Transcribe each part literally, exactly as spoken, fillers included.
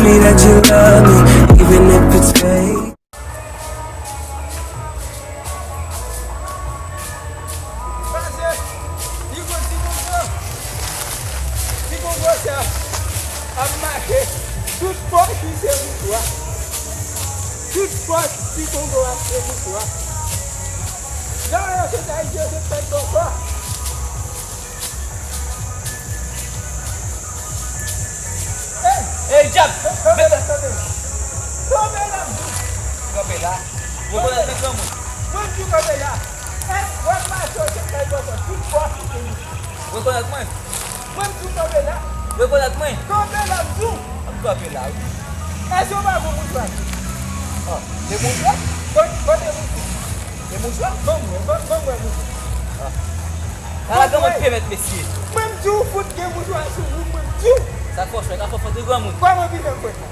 Me that you love me, even if it's fake. Pase, li gon ti kongo, ti kongo sa ap mache, tout pòch li se moutwa, tout pòch ti kongo a se moutwa. Jan yo sot Ayiti, yo sot fè l bòkò. Ey, dyab! Kanpe la, kanpe la. Kanpe la. Rekonèt mwen granmoun. Mwen di w kanpe la. Ey, w ap mache, w te fè bòkò tout bò sou peyi. Rekonèt mwen. Mwen di w kanpe la. Rekonèt mwen. Kanpe la, m di w. M kanpe la, wi. Èske w pa gon moutwa? Ò, de moutwa? Kote, kote moutwa? De moutwa? Ban mwen, ban, ban mwen moutwa. Ah. Ala granmoun pèmèt mesye. Mwen m di w fout gen moutwa sou ou, mwen m di w. Sa fò fè, sa fò fè de granmoun. Kòman bizen fè sa?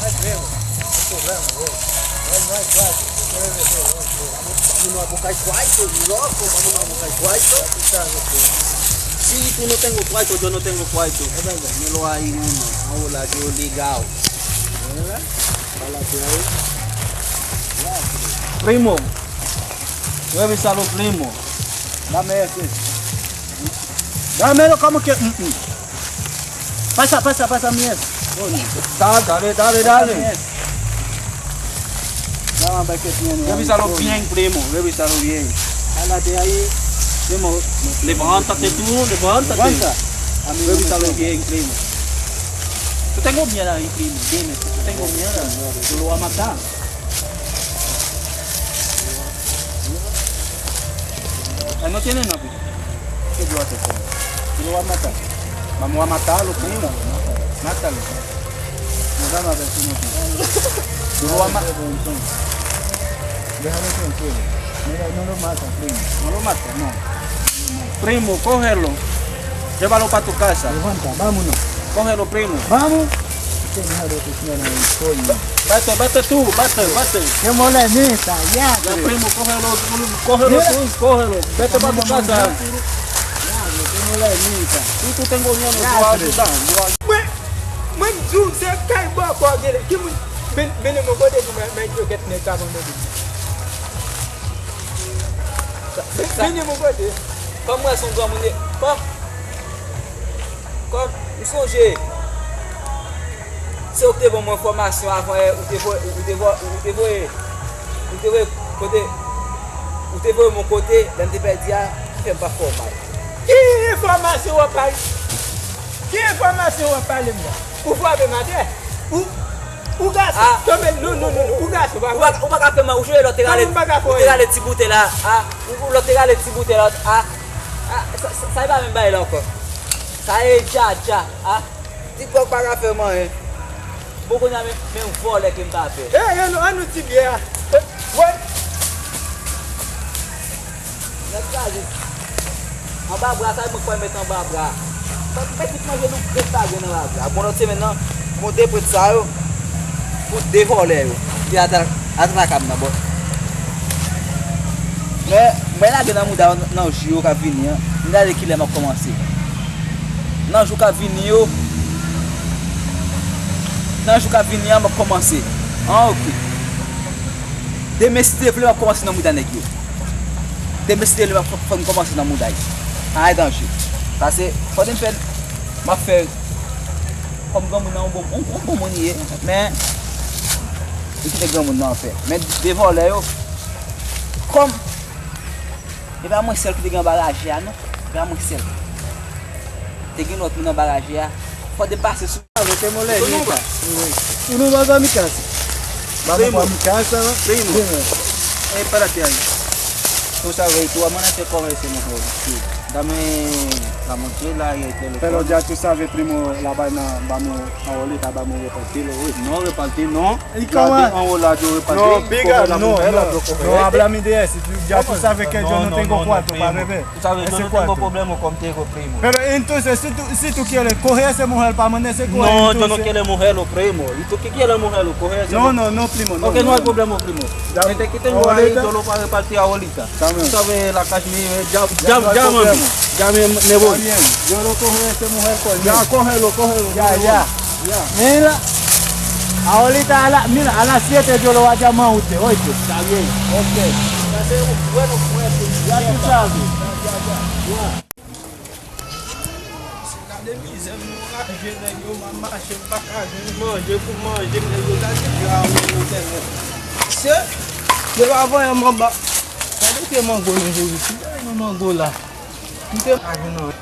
Ay, vre, mwen. Mwen, mwen, mwen. Vamos no a buscar cuarto, loco, vamos no a buscar cuarto. Si tú no tengo cuarto, yo no tengo cuarto. Es verdad. Mírenlo ahí, uno. Vamos a hablar yo legal. ¿Verdad? Para la que hay. Primo, revisalo, primo. Dame ese. Dámelo como que. Mm, mm. Pasa, pasa, pasa, mi es. Dale, dale, dale, dale. Revísalo bien, primo. Revísalo bien. Primo, levántate tú, levántate. Levanta. Revísalo bien, primo. Tú tengo miedo ahí, primo. Dime, tú tengo miedo. Tú lo vas a matar. Él no tiene novio. ¿Qué yo hace con él? Tú lo vas a matar. Vamos a matarlo, primo. Mátalo. Nos vamos a ver si no tiene. Tú lo vas a matar. Déjalo tranquilo. Mira, no lo mata, primo. No lo mata, no. Primo, cógelo. Llévalo para tu casa. Levanta, vámonos. Cógelo, primo. Vamos. Este hijo de tu señora es coño. Vete, vete tú, vete, vete. Qué molenita, ya. Ya, primo, cógelo, cógelo tú, cógelo. Vete pa tu casa. Diablo, qué molenita. Tú, tú tengo miedo, tú vas a ayudar. Mwen, mwen di w se kay bòkò genlè. Ki moun ben, ben mon kote pou mwen, mwen yo kèt nèg ka ban mwen. Sa, sa, sa. Vini mon kote. Kòm mwen se yon granmoun, kòm, kòm m sonje, se ou ki te ban mwen enfòmasyon avan yè, ou te voye, ou te voye, ou te voye, ou te voye kote, ou te voye mwen kote, lè m te pèdi a, ki fè m pa fè w mal. Ki enfòmasyon w ap pale? Ki enfòmasyon w ap pale m la? Ou frape m atè? Ou, ou gason. Ah. Tonbe, non, non, non, non, ou gason, pa vre? Ou pa, ou pa ka fè m, ou sonje lè w te rale, ou te rale ti boutèy la, ah. Ou, ou lè w te rale ti boutèy la, ah. Ah, sa, sa, sa e pa menm bagay la ankò. Sa e djadja, ah. Ti kòk pa ka fè m anyen. Bon, kounye a, men, men vòlè ke m pa fè. Eh, eh, non, ann nou ti byè a. Eh, wè. Nèg kraze. Anba bra, sa mwen kwè met anba bra. Mwen, mwen tout manje nou krèt pa gen anba bra. Bon, lòt semèn nan, mwen te pran sa yo pou de vòlè yo. Ki atra-, atraka m nan, bon. Men, mwen lage nan mouda yo nan jou yo k ap vini an. M gade kilè m ap kòmanse. Nan jou k ap vini yo, nan jou k ap vini an, m ap kòmanse. An, oke. Demen, si Dye vle, m ap kòmanse nan mouda nèg yo. Demen, si Dye vle, m ap fè, fè m kòmanse nan mouda yo. Ay, danje. Pase, fò demen fè, m ap fè, kòm granmoun nan, yon bon, yon, yon bon moun li ye. Men, li kite granmoun nan fè. Men, de vòlè yo, kòm, e pa mwen sèl ki te gen anba raje a, non. E pa mwen sèl. Te gen lòt moun anba raje a. Fò te pase sou. Ah, vete molè, Primo, neta. Wi. Uno va a mi casa. Vamos pa mi casa, ¿no? Primo. Dime. Eh, párate ahí. Tú sabes, tú vas a amanecer con ese mejor. Sí. Dame la montre la, y a telefòn. Pero ya tú sabes, primo, la vaina, vamos a ahorita, vamos a repartirlo, wi. No, repartir no. ¿Y cómo? Anwo la, yo repartir. No, big up, no, no, no, háblame de eso. Ya tú sabes que yo no tengo cuarto para beber. Tú sabes, yo no tengo problema contigo, primo. Pero entonces, si tú, si tú quieres, coge ese mujer para amanece con él. No, yo no quiero mujer, primo. ¿Y tú qué quieres, mujer? Coge ese. No, no, no, primo, no. Ok, no hay problema, primo. Gente, aquí tengo ahí, yo lo voy a repartir ahorita. Tú sabes, la cash me, ya, ya, ya, mami. Ya me, me voy. Está bien. Yo lo cojo ese mujer por mí. Ya, cógelo, cógelo. Ya, ya. Ya. Mira, ahorita a la, mira, a las siete yo lo voy a llamar a usted, oíste. Está bien. Ok. Ya tú sabes. Ya, ya, ya. Ya. Gade mizè m raje nèg yo, m ap mache, m pa ka jwenn manje pou manje, nèg yo gade gra yo nan entènèt. Se, se pa voye m anba. Gade pye mango nou jwe isi, gade nou mango la. M te pa jwenn anyen.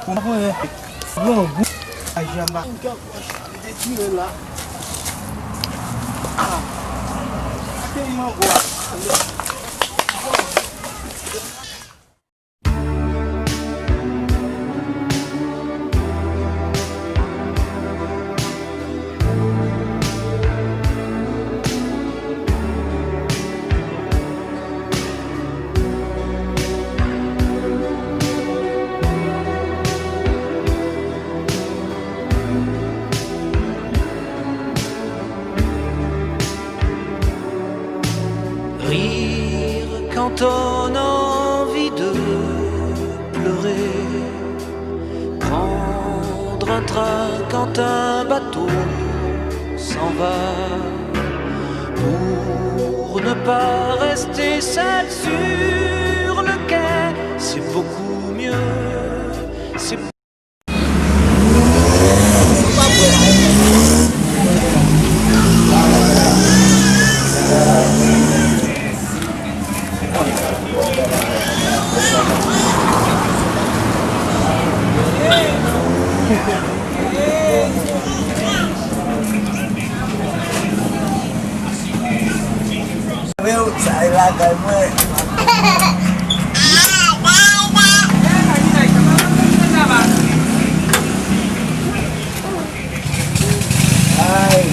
Pou m voye grangou, raje anba. M te tire la. Ah. Gade mango a. Rire quand on a envie de pleurer, prendre un train quand un bateau s'en va, pour ne pas rester seul sur le quai, c'est beaucoup mieux, c'est Sa e lakay mwen. Ay.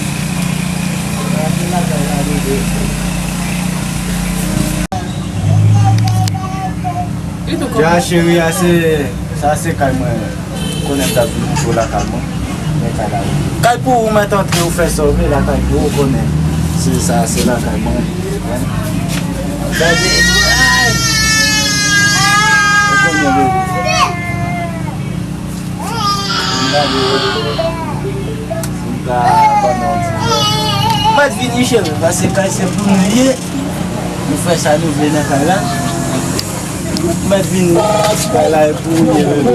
Ya cheri, a se, sa se kay mwen. Konnen m t ap vin pou lakay mwen. Men kay la. Kay pou ou mèt antre, ou fè sa w vle, lakay pou ou konnen. Se sa, se lakay mwen. Gade. Ou konnen, bebe. M gade. M ka pandan yon ti. Mèt vini, cheri, paske kay se pou nou ye. Nou fè sa nou vle nan kay la. Mèt vini. Kay la e pou ou ye, bebe.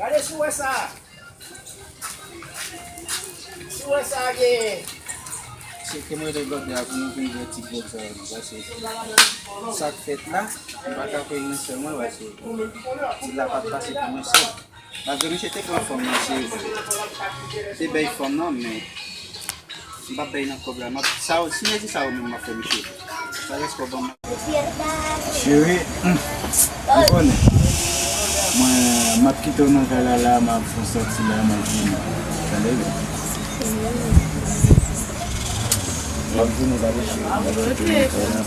Gade si w wè sa. Si w wè sa gen. Se ke mwen rele blòdè a pou nou vin wè ti gwòg sa yo, paske sa k fèt la, m pa ka kwè nan sèl mwen, paske ti la pa t pase pou mwen sèl. Malgre misye te pran fòm nan, se te bèy fòm nan, men m p ap bèy nan kòb la. M ap, sa yo, si nèg sa yo menm m ap fè misye. Sa rès kòb ban m. Cheri, hmm, ou konnen. Mwen, m ap kite w nan kay la, la, m ap fè w sòti la, m ap vini. Tande? M ap vini, tande, cheri. M ap kite w nan kay la.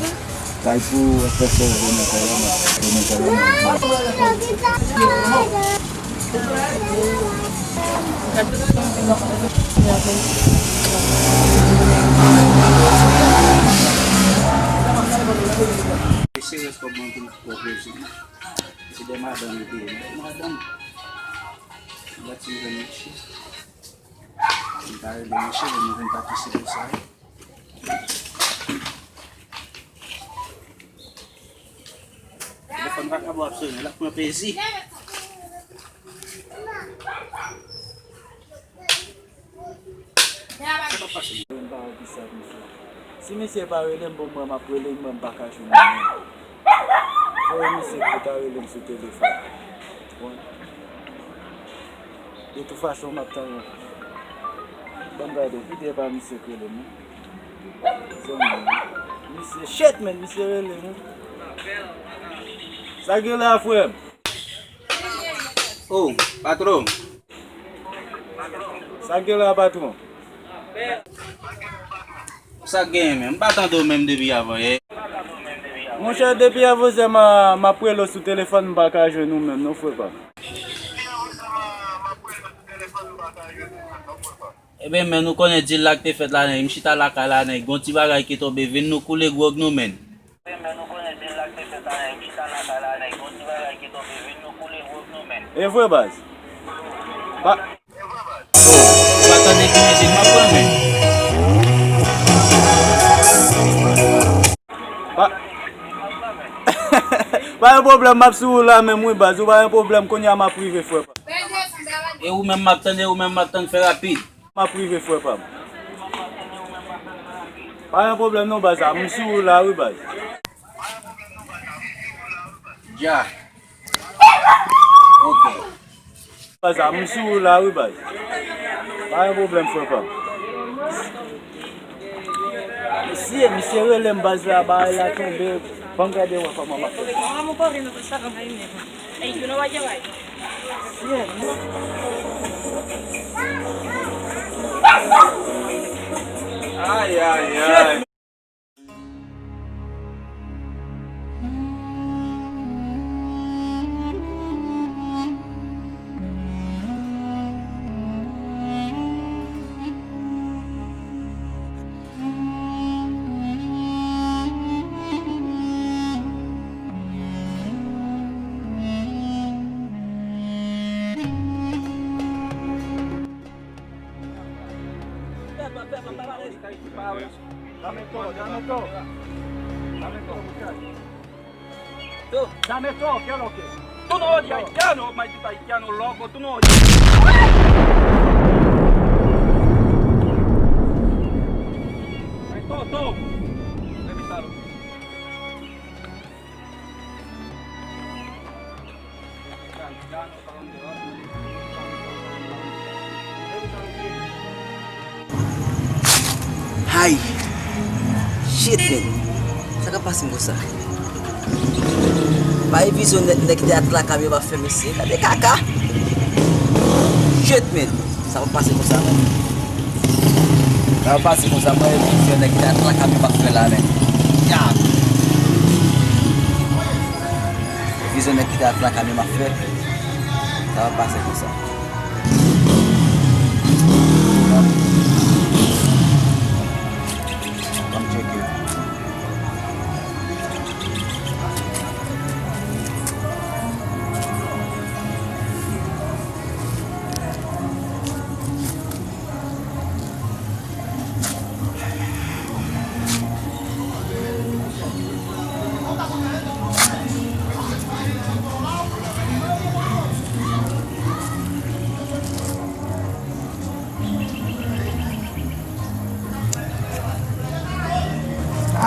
Kay pou w fè sòl vini nan kay la, m ap kite w nan kay la, m ap vini. Mesye, rès kòb mwen pou l fè plezi. Se de madanm li te ye. De madanm. Gad ti jèn mesye. M ta rele mesye, men nou vin pa kise pou sa. Telefòn vakabon ap sonnen, l ap pran plezi. Sa k ap pase? M pa wè kisa misye. Si misye pa rele m, bon, mwen, m ap rele l, mwen, m pa ka jwenn li menm. Fò misye pou ta rele m sou telefòn. Bon. De tout fason, m ap tann. Ban m gade, kite pa misye k rele m, non. Zanmi, misye, shit, man, misye rele m, non. Sa gen la, frè m? Oh, patwon. Sa gen la, patwon? Sa k genyen menm? M pa tande w menm depi avan yè. Monchè, depi avan yè, m a, m ap rele w sou telefòn, m pa ka jwenn ou menm, non, frè pa m. Ebyen, men nou konnen dil la k te fèt la, nèg, m chita lakay la, nèg, gon ti bagay ki tonbe, vin nou koule gwòg nou, menn. E vre, baz. Pa... Oh, ou pa tande ki mizik m ap pran, men. Pa... Pa gen pwoblèm, m ap sou ou la menm, wi, baz. Ou pa gen pwoblèm, kounye a m ap rive, frè pa m. E ou menm m ap tande, ou menm m ap tann, fè rapid. M ap rive, frè pa m. Pa gen pwoblèm non, baz, m sou ou la, wi, baz. Dja. Ok. Baz, m sou ou la, wi, baz. Pa gen pwoblèm, frè pa m. Mesye, misye rele m, baz, la, bagay la tonbe. Ban m gade wè kòman m ap fè. Ay, ay, ay. Tú. Dame todo, ¿qué es lo que? Tú no odias haitiano, maldito haitiano, loco, tú no odias. Ay, todo, todo. Revísalo. Hay! Shit, man! Sa k ap pase m konsa? Bay vizyon nèg, nèg ki te ak lakam yo pa fè mesye. Gade kaka! Shit, man! Sa p ap pase konsa, man. Sa p ap pase konsa, mwen, vizyon nèg ki te ak lakam yo pa fè la, man. Ya! Vizyon nèg ki te ak lakam yo pa fè. Sa p ap pase konsa. Ban m tcheke.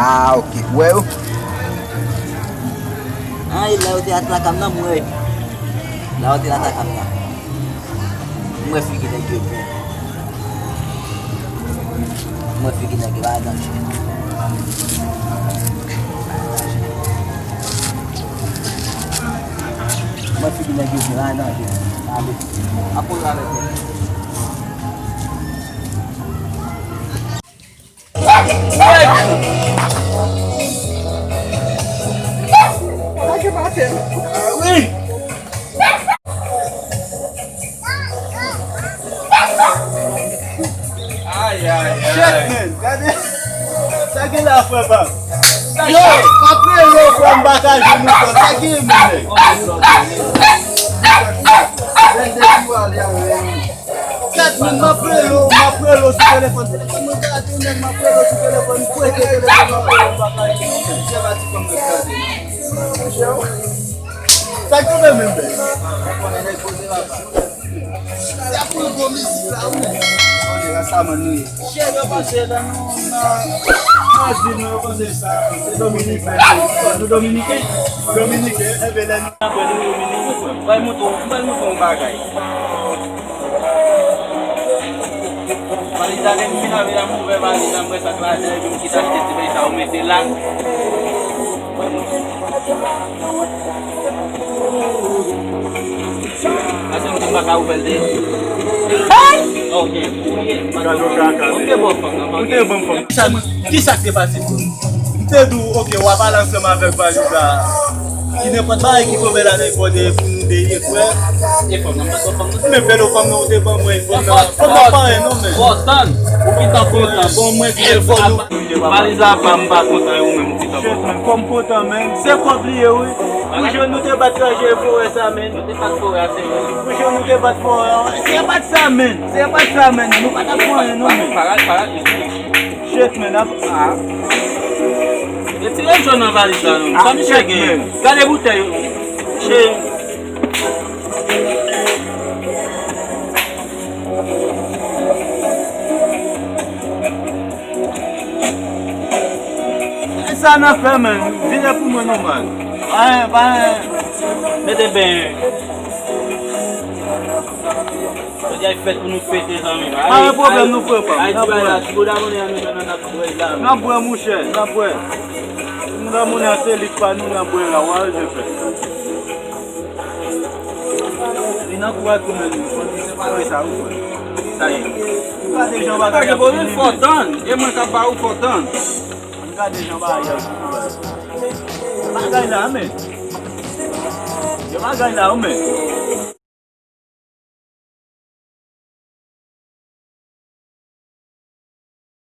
Ah, ok. Ou wè yo? Ah, e la yo te ataka m nan, m wè. La yo te ataka m nan. M wè figi nèg yo byen. M wè figi nèg yo pa danje. M wè figi nèg yo byen pa danje. Ale. Apre avèk yo. Shit, man. Gade. Sa gen la, frè pa m. Yo, m ap rele w, frè m, pa ka jwenn ou, frè m. Sa gen, man? Gad, man, m ap rele w, m ap rele w sou telefòn. Telefòn mwen pa tounen, m ap rele w sou telefòn. M prete telefòn, m ap rele w, m pa ka jwenn ou. Sa k tonbe menm, bèl? Sa pou gwo mizik la, wi. Konnen rastaman nou ye. Chè yo panse lè nou nan, nan di nou, yo panse sa se Dominiken. Nou Dominiken? Dominiken, enben lè nou nan pran nou Dominiken, frè m. Mwen montre w, mwen montre w yon bagay. Valiz la, lè m fin avè l, m ouvè valiz la, m wè sa k ladan, epi m kite achte ti bagay sa, ou mete la. Ase m di m pa ka ouvè l de. Ok, ou ye. Gade w kaka. Ou te bon fanm nan, ou te bon fanm. Sa, kisa k te pase? M te di w, ok, w ap ale ansanm avèk valiz la. Ki nenpòt bagay ki tonbe ladan, fò de pou nou de ye, frè. E fanm nan, m pa t wè fanm nan. Men vèlo fanm nan, ou te ban mwen, fanm nan. Fanm nan pa anyen, non, men. Fò tann. Ou gentan kontan. Bon, mwen ki valiz la pa m, m pa kontan, e ou menm ou gentan kontan. Shit, man, kòm kontan, men. Se kòb li ye, wi. Pou jan nou te bat ranje forè sa, men. Nou te bat forè a, se. Pou jan nou te bat forè a, se pa t sa, men. Se pa t sa, men. Nou pa t ap fè anyen, non, men. Parad, parad, mesye. Shit, man, ap, ah. Retire jòn nan valiz la, non. Sa misye gen? Gade boutèy yo. Misye. Sa n ap fè, man. Vire pou mwen, non, man. Pa, pa. Mete ben. Jodi a fèt pou nou fete, zanmi. Pa gen pwoblèm, non, frè pa m. N ap bwè. N ap bwè, monchè, n ap bwè. Moun nan moun nan se lit pa nou, n ap bwè la, w a wè, je fè. Li nan kou a tou, men, se pa vre sa, ou kwè. Sa ye. Ou gade jan bagay ap fini, men. Fò tann, e mwen k ap ba ou, fò tann. Ann gade jan bagay ap fini. Bagay la, men. Yo bagay la, men.